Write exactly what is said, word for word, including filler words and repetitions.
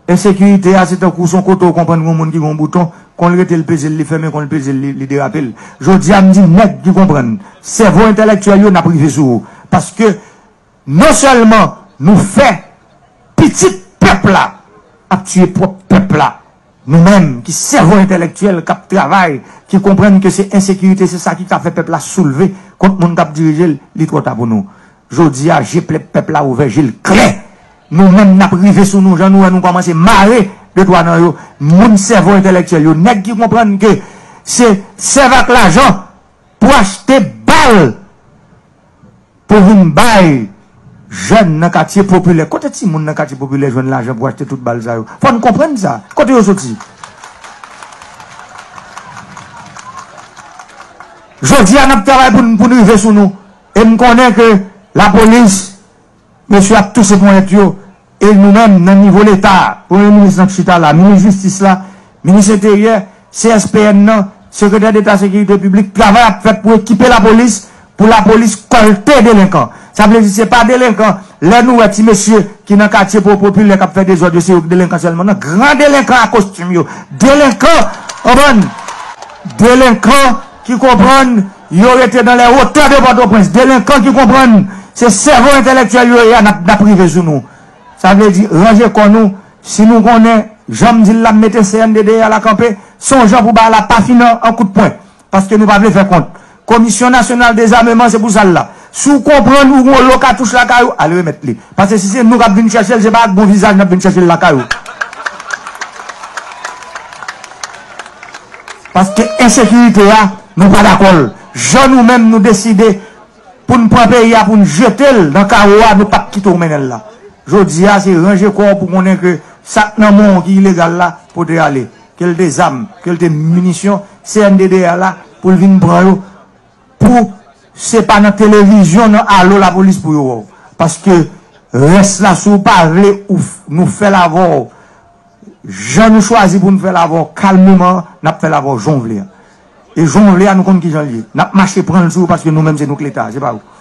Ensekirite a, se tankou se yon kote w konprann gen yon moun ki gen yon bouton, kon l rete l peze l, li fèmen, kon l peze l, li, li derape l. Jodi a, m di nèg ki konprann, sèvo entèlektyèl yo, n ap rive sou ou. Paske non sèlman nou fè pitit pèp la ap tiye pwòp pèp la, nou menm ki sèvo entèlektyèl, k ap travay, ki konprann ke se ensekirite, se sa ki ka fè pèp la soulve kont moun k ap dirije l, li twò ta pou nou. Jodi a, je plè pèp la ouvè, je l klè. Nou menm, n ap rive sou nou, jan nou wè nou kòmanse mare de twa nan yo. Moun sèvo entèlektyèl yo, nèg ki konprann ke se sèv ak lajan pou achte bal pou vin bay jèn nan katye popilè. Kote timoun nan katye popilè jwenn lajan pou achte tout bal sa yo? Fò n konprann sa. Kote yo soti? Jodi a, n ap travay pou n, pou n rive sou nou. E m konnen ke lapolis, mesye ap touse ponyèt yo. E nou menm, nan nivo Leta, Premye Minis lan k chita la, Minis Jistis la, Minis Enteryè, C S P N nan, Sekretè Deta Sekirite Piblik, travay ap fèt pou ekipe lapolis, pou lapolis kòlte delenkan. Sa vle di se pa delenkan, lè nou wè ti mesye ki nan katye po-, popilè k ap fè dezòd yo, se yo ki delenkan sèlman. Non, gran delenkan a kostim yo. Delenkan, konprann? Delenkan ki konprann yo rete dans les hauteurs de Pòtoprens. Delenkan ki konprann se sèvo entèlektyèl yo ye a, n ap, n ap rive sou nou. Sa vle di, ranje kò nou, si nou konnen, jan m di l la, m mete C N D D A la kanpe, se yon jan pou bagay la pa fin an, an kout pwen. Paske nou pa vle fè kont. Komisyon Nasyonal Dezameman, se pou sa l la. Si w konprann ou gen yon lo katouch lakay ou, al remèt li. Paske si se nou k ap vin chèche l, se pa ak bon vizaj n ap vin chèche l lakay ou. Paske ensekirite a, nou pa dakò l. Jan nou menm nou deside pou n pran peyi a, pou n jete l nan kawo a, nou p ap kite w mennen l la. Jodi a, se ranje kò w pou konnen ke sa k nan men w ki ilegal la, pote ale. Ke l te zam, ke l te minisyon, C N D D A la, pou l vin pran yo, pou se pa nan televizyon, nan alo lapolis pou yo wè w. Paske rès la, si w pa vle ou f-, nou fè l avè w, jan nou chwazi pou n fè l avè w kalmeman, n ap fè l avè w jan w vle an. E jan w vle a, nou konn kijan l ye. N ap mache pran l sou ou paske nou menm se nou k Leta, se pa ou.